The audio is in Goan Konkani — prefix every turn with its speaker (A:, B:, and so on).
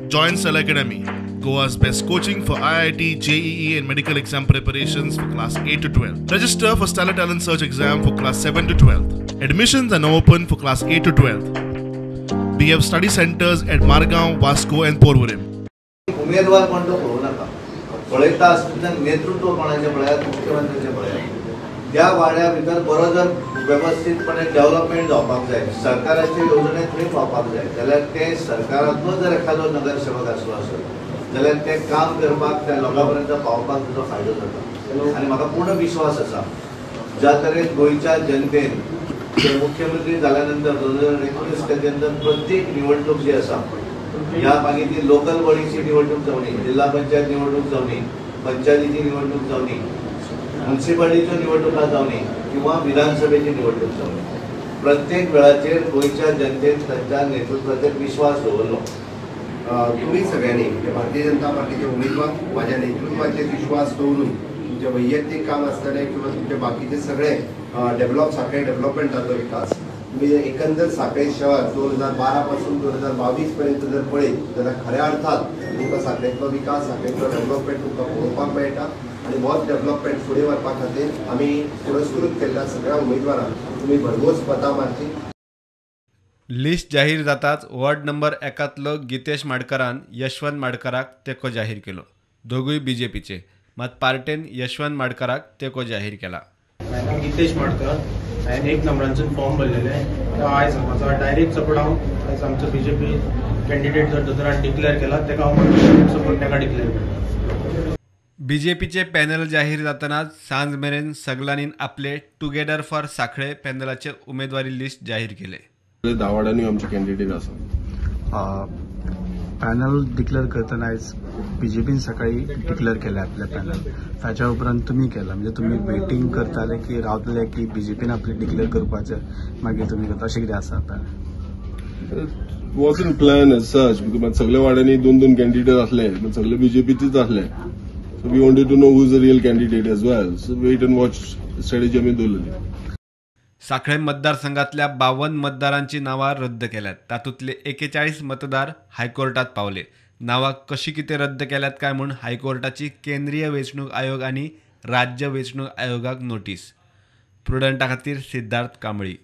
A: Join Stellar Academy, Goa's best coaching for IIT, JEE and medical exam preparations for class 8 to 12. Register for Stellar Talent Search exam for class 7 to 12. Admissions are now open for class 8 to 12. We have study centers at Margao, Vasco and Porvorim.
B: उमेदवार कोण तो पळोवं नाका, पळयता आसतना नेतृत्व कोणाचें पळयात, मुख्यमंत्र्याचें पळयात. त्या वाड्या भितर बरो जर वेवस्थीतपणे डेव्हलपमेंट जावपाक जाय, सरकाराचे येवजणे थंय पावपाक जाय जाल्यार ते सरकारांतलो जर एखादो नगरसेवक आसलो आसत जाल्यार ते काम करपाक त्या लोकां पर्यंत पावपाक ताचो फायदो जाता. आनी म्हाका पूर्ण विश्वास आसा ज्या तरेन गोंयच्या जनतेन मुख्यमंत्री जाल्या नंतर 2019 ताजे नंतर प्रत्येक निवडणूक जी आसा ह्या मागीर ती लोकल बॉडीची निवडणूक जावनी, जिल्हा पंचायत निवडणूक जावनी, पंचायतीची निवडणूक जावनी, म्युनिसिपालिटीच्यो निवडणुका जावनी किंवा विधानसभेची निवडणूक जावनी, प्रत्येक वेळाचेर गोंयच्या जनतेन तांच्या नेतृत्वाचेर विश्वास दवरलो.
C: तुम्ही सगळ्यांनी भारतीय जनता पार्टीचे उमेदवार माझ्या नेतृत्वाचेर विश्वास दवरून तुमचे वैयक्तिक काम आसतलें किंवा तुमचे बाकीचे सगळे डेव्हलप साखळे डेव्हलपमेंट जातलो विकास, तुम्ही एकंदर साखळे शहर 2012 पासून 2022 पर्यंत जर पळयत जाल्यार खऱ्या अर्थात तुमकां साखळेंतलो विकास, साखळेंतलो डेव्हलपमेंट तुमकां पळोवपाक मेळटा. आनी होच डेव्हलपमेंट फुडें व्हरपा खातीर आमी पुरस्कृत केल्ल्या सगळ्या उमेदवारांक तुमी भरघोस मतां मारची.
D: लिस्ट जाहीर जाताच वॉर्ड नंबर 1 गितेश माडकरान यशवंत माडकराक तेंको जाहीर केलो. दोगूय बीजेपीचे, मात पार्टेन यशवंत माडकराक तेंको जाहीर केला.
E: हांवें गितेश माडकर, हांवें 1 नंबरांसून फॉर्म भरलेले. आयज म्हाजो डायरेक्ट सपोर्ट हांव आयज आमचो बीजेपी कॅन्डिडेट जर दोतोरान डिक्लेअर केला ताका हांव सपोर्ट ताका डिक्लेअर करता.
D: बीजेपीचे पॅनल जाहीर जातनाच सांज मेरेन सगल्यांनी आपले टुगेदर फॉर साखळे पॅनलाचे उमेदवारी लिस्ट जाहीर केले.
F: 10 वार्डांनी आमचे कॅन्डिडेट आसा.
G: पॅनल डिक्लेअर करतना आयज बीजेपीन सकाळी डिक्लेअर केले आपले पॅनल, ताच्या उपरांत तुमी केला, म्हणजे तुमी वेटिंग करताले की रावतले की बीजेपीन आपले डिक्लेअर करपाचे मागीर तुमी करता, अशें कितें आसा?
F: Wasn't plan as such because सगळ्या वाड्यांनी 2-2 कॅन्डिडेट आसले, सगळे बीजेपीचेच आसले. So we wanted to know who is the real candidate as well. So wait and watch strategy आमी दवरलेली.
D: साखळे मतदारसंघातल्या 52 मतदारांची नावां रद्द केल्यात. तातूंतले 41 मतदार हायकोर्टात पावले. नावां कशी कितें रद्द केल्यात काय म्हूण हायकोर्टाची केंद्रीय वेंचणूक आयोग आनी राज्य वेंचणूक आयोगाक नोटीस. प्रुडंटा खातीर सिद्धार्थ कांबळी.